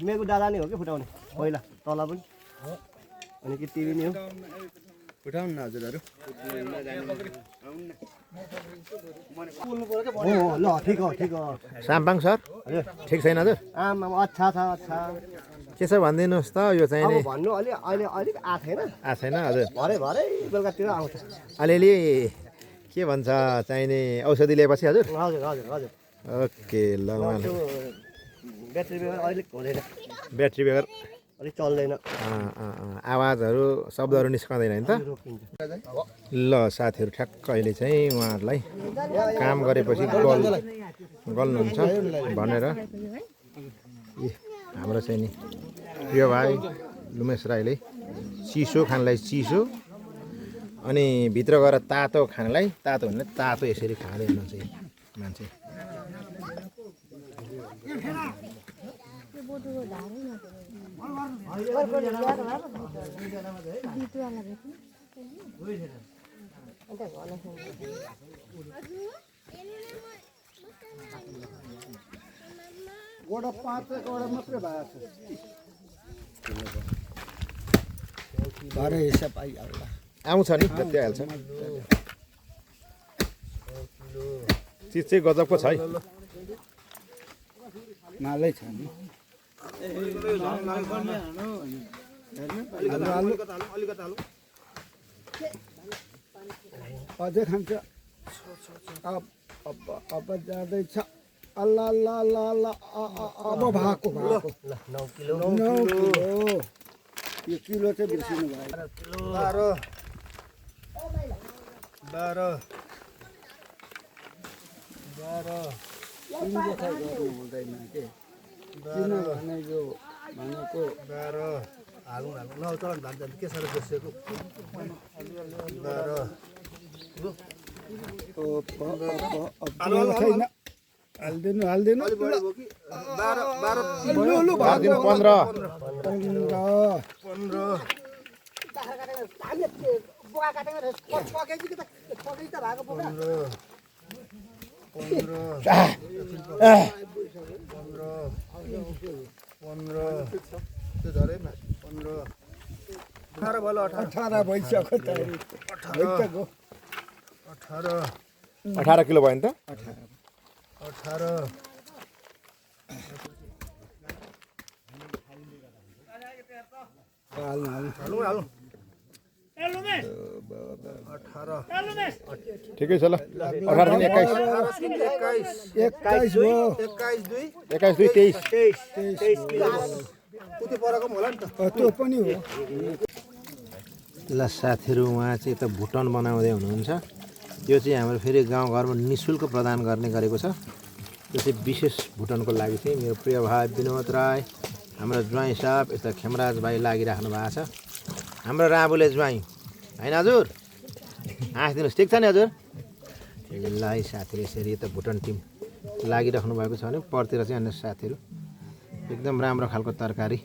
मेरो दादा नै हो कि फुटाउने पहिला तल पनि अनि के टिभी नि हो फुटाउनु न हजुरहरु ल ठिक हो साम्पाङ सर ठिक छैन हजुर आमा अच्छा छ के छ भनिदिनुहोस् त यो चाहिँ नि भन्नु अहिले अलिक आएको छैन आएको छैन हजुर भरे बेलुकातिर आउँछ अलिअलि के भन्छ चाहिने औषधि लिएपछि हजुर हजुर ओके ल ब्याट्री बेगर अलिक हुँदैन ब्याट्री बेगर अलिक चल्दैन आवाजहरू शब्दहरू निस्कँदैन नि त ल साथीहरू ठ्याक्क अहिले चाहिँ उहाँहरूलाई काम गरेपछि गल्नुहुन्छ भनेर हाम्रो चाहिँ नि प्रिय भाइ लुमेश राईले चिसो खानलाई चिसो अनि भित्र गएर तातो खानलाई तातो भन्ने तातो यसरी खाँदै हुनुहुन्छ मान्छे गोडा 5 गोडा मात्रै भएको छ भरे हिसाब आइहाल्ला आउँछ नि जति आइहाल्छ चिज चाहिँ गजबको छ है मालै छ नि अझै खान्छ अब जाँदैछ अल्ला अल्ला अल्ला अल्ला अब भएको 9 किलो यो किलो चाहिँ बिर्सिनु भयो 12 गर्नु हुँदैन के किनभने यो भनेको 12 हालौँ न चलन भान्जा के साह्रो बिर्सेको 12 छैन हाल्दिनु 18 भइसक्यो त 18 किलो भयो नि त 18 ठिकै छ ल 18 दिन 21 हो 21 2 23 उति परको होला नि त त्यो पनि हो ल साथीहरू उहाँ चाहिँ त भुटन बनाउँदै हुनुहुन्छ यो चाहिँ हाम्रो फेरि गाउँघरमा निःशुल्क प्रदान गर्ने गरेको छ यो चाहिँ विशेष भुटनको लागि चाहिँ मेरो प्रिय भाइ विनोद राई हाम्रो ज्वाइँ साहब यता खेमराज भाइ लागिराख्नु भएको छ हाम्रो राबुले ज्वाइँ होइन हजुर हाँसिदिनुहोस् ठिक छ नि हजुर ल साथीहरू यसरी यता भुटन टिम लागिराख्नु भएको छ भने परतिर चाहिँ अन्य साथीहरू एकदम राम्रो खालको तरकारी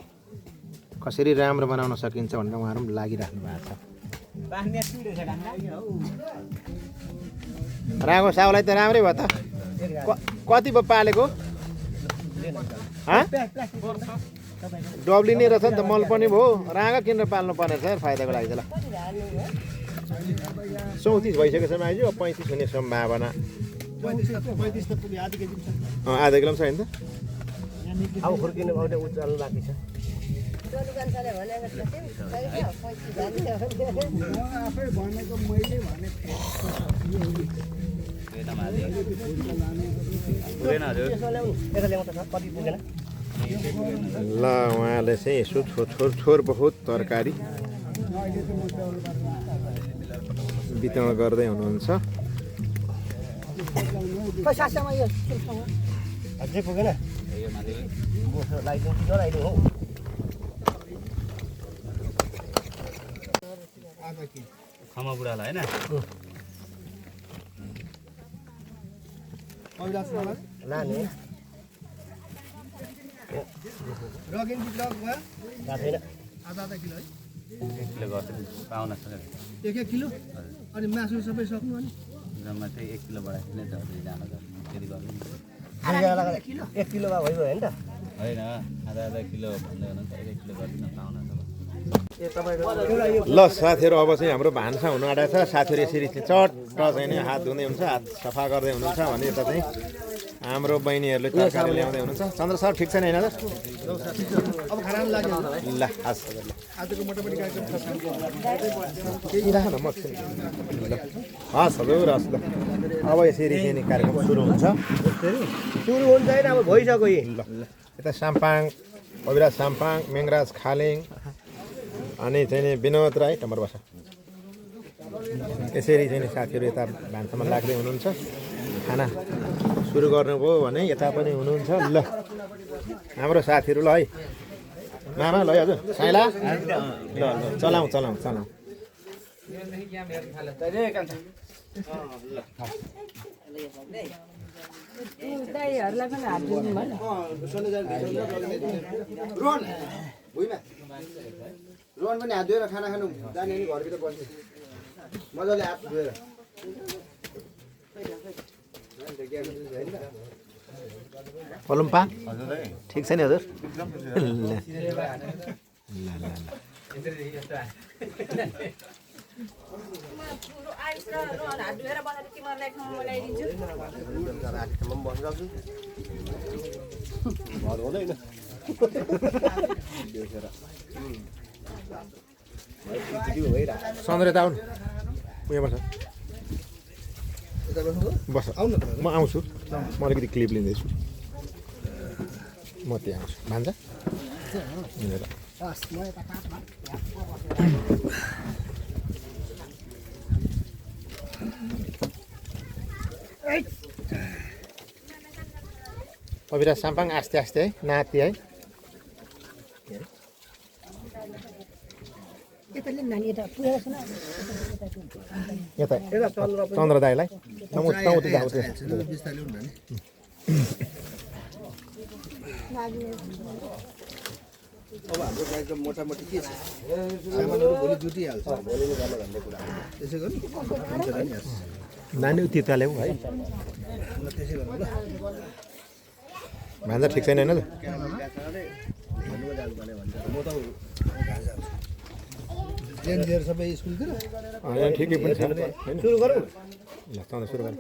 कसरी राम्रो बनाउन सकिन्छ भनेर उहाँहरू पनि लागिराख्नु भएको छ रागो साउलाई त राम्रै भयो त कति पो पालेको डब्लिने रहेछ नि त मल पनि भयो राँगा किनेर पाल्नु पर्ने रहेछ फाइदाको लागि त ल 34 भइसकेको छ माइजू 35 हुने सम्भावना आधा किलो पनि छ नि त अब फुर्किनु आउँदै उचाल्नु बाँकी छ आफै भनेको मैले भने ल उहाँले चाहिँ यसो छोर बहुत तरकारी वितरण गर्दै हुनुहुन्छ अझै पुगेन लगाइदिउँ खमा बुढालाई होइन लाने रगिन बिग्रह भयो थाहा छैन आधा किलो है 1 किलो गर्छु पाउन सक्यो 1 किलो अनि मासु सबै सक्नु अनि जम्मा चाहिँ 1 किलो बढाएको नै झर्दै जान त फेरि गर्नु 1 किलो भा भइगयो हैन त होइन आधा किलो भन्दै हुनुहुन्छ 1 किलो गरिदिन पाउन सक्यो ल साथीहरू अब चाहिँ हाम्रो भान्सा हुनु आँटेको छ साथीहरू यसरी चट्ट चाहिँ नि हात धुँदै हुन्छ हात सफा गर्दै हुनुहुन्छ भने यता चाहिँ हाम्रो बहिनीहरूले तरकारी ल्याउँदै हुनुहुन्छ चन्द्र सर ठिक छ नि होइन अब खाना लाग्यो ल हस् आजको मोटामोटी कार्यक्रम केही राख न म हस् हजुर हस् ल अब यसरी चाहिँ नि कार्यक्रम सुरु हुन्छ सुरु हुन्छ हैन अब भइसक्यो यी ल यता साम्पाङ अविराज साम्पाङ मेङराज खालिङ अनि चाहिँ नि विनोद राई टम्बर बस यसरी चाहिँ नि साथीहरू यता भान्सामा लाग्दै हुनुहुन्छ खाना सुरु गर्नुभयो भने यता पनि हुनुहुन्छ ल हाम्रो साथीहरू ल है मामा ल है हजुर साइला ल ल चलाउँ चलाउँ चलाउँ दाइहरूलाई पनि हात दिनु भयो रोहन पनि हात धोएर खाना खानु जाने नि घरभित्र बस्ने मजाले हात धोएर पलुम्पा ठिक छ नि हजुर सन्द्रे त आउनु उयोबाट बस आउनु न म आउँछु म अलिकति क्लिप लिँदैछु म त्यहाँ आउँछु भान्जा अविराज साम्पाङ आस्ते आस्ते है नाति है यता चन्द्र दाईलाई बिस्तारै उठ्नु नि अब हाम्रो कार्यक्रम मोटामोटी के छ सामानहरू भोलि जुटिहाल्छ त्यसै गर्नु नानी उति ल्याऊ है त्यसै गर्नु ल भान्जा ठिक छैन होइन जेन जेर सबै स्कुलतिर ठिकै पनि छ सुरु गरौँ ल चन्द्र सुरु गरौँ